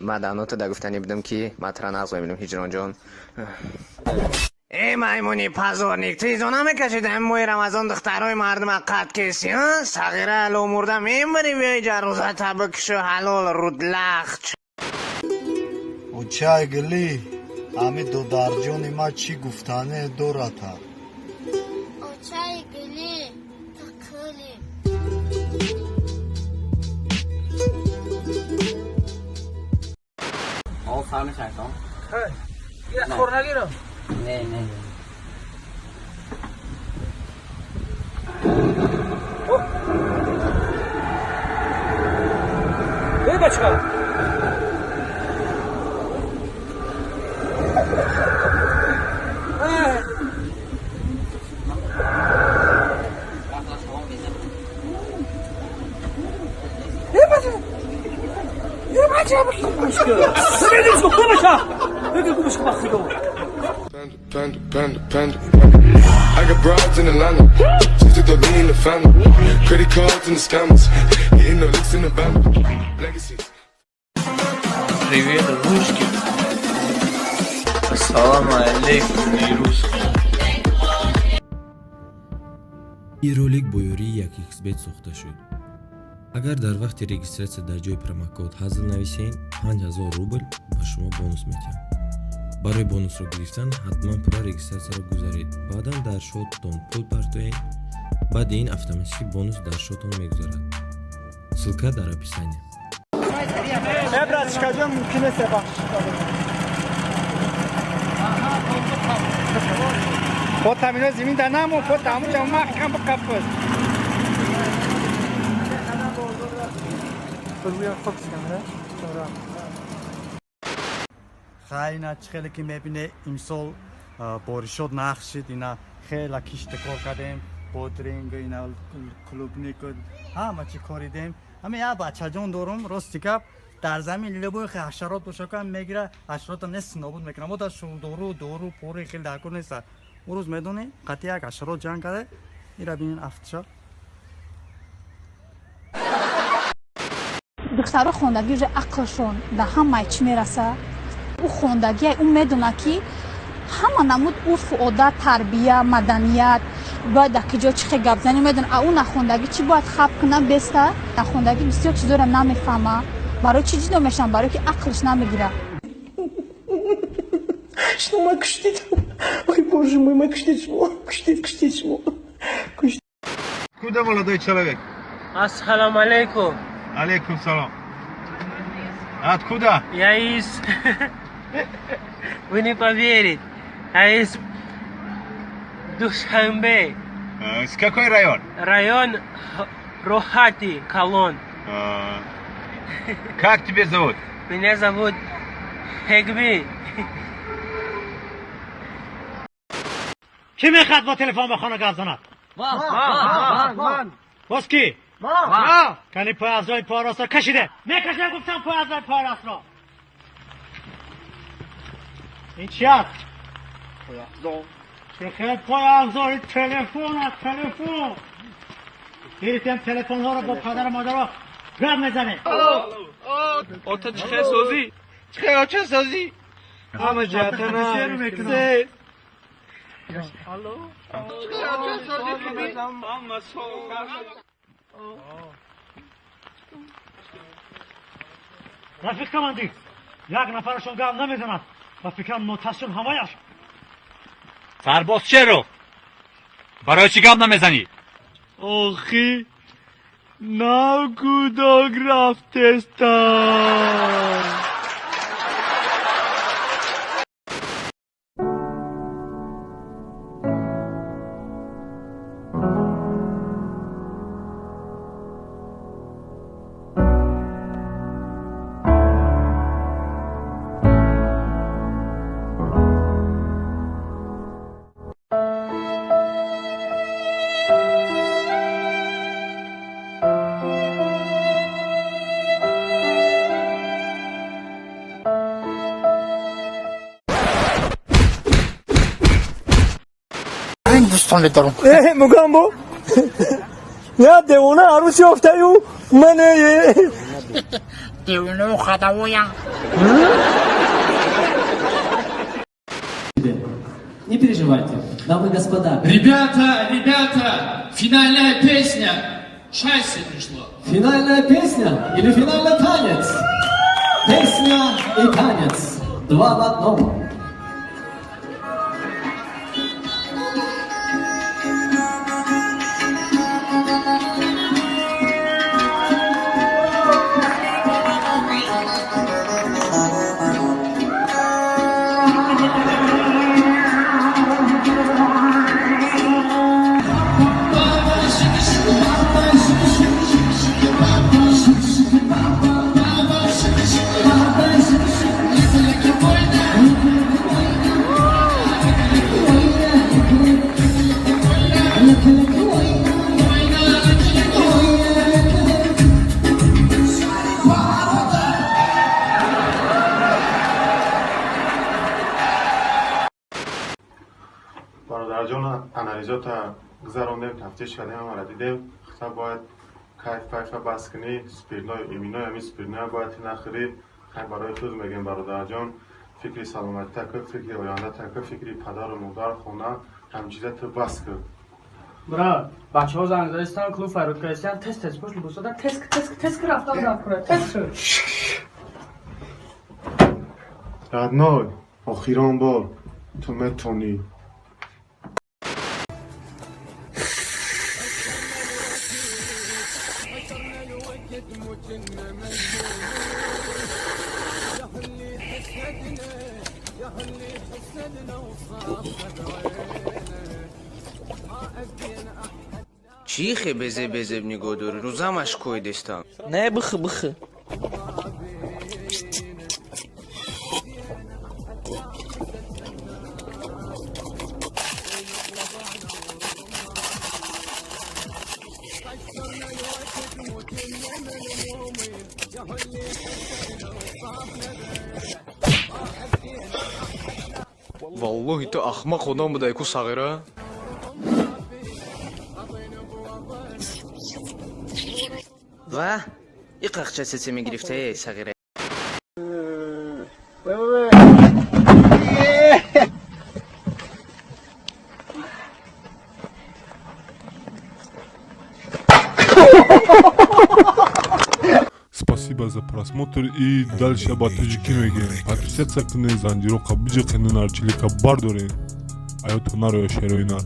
Ма давно туда гуфтанӣ будам, ки ма тура нағз мебинам, Ҳиҷронҷон. Э, маймуни позорник, ту изо намекашӣ, дар моҳи Рамазон духтарои мардума қат кеси, сағира ломурда мембарӣ, биёи ҷарӯзата бикишу, ҳалол рудлахч. Очай гили, ами додарҷони ма чӣ гуфтане дората? Очай гили, тақили. О, сар мешавам. Хор нагирам. Не, не. Эй, бача. Эй, бача. Эй, бача. Panda, panda, panda, panda. I got broads in Atlanta. Just took the lean in the family. Credit cards and the scammers. Hitting the licks in the bando. Legacies. Привет, русский. Ассаламу алейкум, не русский. Ин ролик бо ёрии 1xBet сохта шуд. Агар дар вақти регистрация дар ҷои промокод ҳазл нависед, 5000 рубл ба шумо бонус медиҳам. Барои бонусро гирифтан ҳатман пурра регистрация ро гузаред, баъдан дар счёт тон пул партоед. Баъди ин автоматически бонус дар счёт он мегузарад. Ссылка дар описание. Не, братишка ҷон, мумкин нест, бахшиш. По тамино зимин да намон, по тамуча маҳкам бақаппоз. Э. Хай, ина чӣ хеле ки мебине, имсол боришот нағз шид. Ина хела кишта кор кардем, бодринг, ина клубнику, ҳама чӣ коридем. Ҳама як бачаҷон дорум, рости гап, дар замин любой ҳашарот боша кам мегира, ҳашарота нест нобуд мекунам. Мо дар дору дору пори хеле дар кор неста. Ӯ рӯз медонӣ, қатъи як ҳашарот ҷанг карда, ира бинин, афтша. Духтаро хондагӣ уже ақлшон да ҳамаи чӣ мераса. Ӯ хондагия, ӯ медона, ки ҳама намуд урфу одат, тарбия, маданият, бояд дар ки ҷо чӣ хел гап занӣ, медона. А ӯ нахондагӣ чӣ бояд хаб куна беста? Нахондагӣ бисёр чизоро намефаҳма. Барои чӣ ҷудо мешавам? Барои ки ақлш намегира. Что ма куштид? Ой, боже мой, ма куштид шумо, куштид, куштид шумо. Куда, молодой человек? Ассалому алейкум. Алейкум салом. Откуда? Я из... Вы не поверите. Я из Душанбе. С какой район? Район Рохати, Колон. Как тебя зовут? Меня зовут Хегми. Кӣ мехоҳад бо телефон ба хона гап занад? Боз кӣ? Кани, пойафзои пойростро кашиде мекашам, гуфтам, пойафзои пойростро. Ин чи аст? Чӣ хел пойафзои телефон аст? Телефон гирифтем, телефонҳоро бо падару модаро гап мезанем. Ота, чӣ хел созӣ? Чӣ хел, оча, созӣ? Ҳама ҷиҳата. Се. Ҳама соз. Рафиқ командир, як нафарашон гап намезанад, ба фикрам, нотасшон ҳамаяш. Сарбоз черо? Барои чӣ гап намезанӣ? Охи, нав кӯдак рафтеста. Дӯстон медорам. Мугамбо, я девона арӯс ёфтаю, ман. Девонао хадавоям. Не переживайте, дамы и господа. Ребята, ребята, финальная песня. Счастье пришло. Финальная песня или финальный танец? Песня и танец. Два в одном. Бародарҷон, анализота гузарондем, тафтиш кардем, ҳамаро дидем. Хата бояд кайф пайфа бас кунӣ, спиртной, иминой ҳамин спиртной бояд нахӯрӣ. Хай, барои худ мегем, бародарҷон, фикри саломатита кун, фикри ояндата кун, фикри падару модар, хона, ҳамин чиза ту бас кун. Брат, бачаҳо занг задистан, клуб фарёд кардистан, тез тез пош либосода, тез тез тез рафтам дар кура, тез шуд. Родной, охирон бор, ту метонӣ. Чӣ хе безеб безеб нигоҳ дорӣ? Рӯзамаш коидестам. Не, бихы, бихы. Валлоҳи, ту ахмақ одам будай ку, сағира. Ва иқақча сесе мегирифтае, сағира. Спасибо за просмотр и дальше ба тоҷикӣ мегӯем. Подписаться кунед, занҷироқа биҷиқенед, нарчилика бардоред. Аёто нароя шерои нар.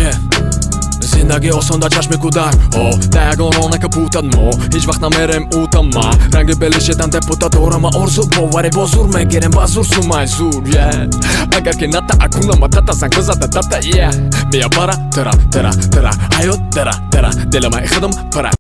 Yeah. Зиндагӣ осон дар чашми кӯдак, о да ягон рона капутад, мо ҳеҷ вақт намерем утама, ранги белишедан депутат дорама, орзу боваре бо зур мегирем, ба зур сумай зур, yeah. Агар ки ната акунама тата занг бизада дата, yeah. Мия бара тара тара тара ҳаёт дара дара диламай худам пара.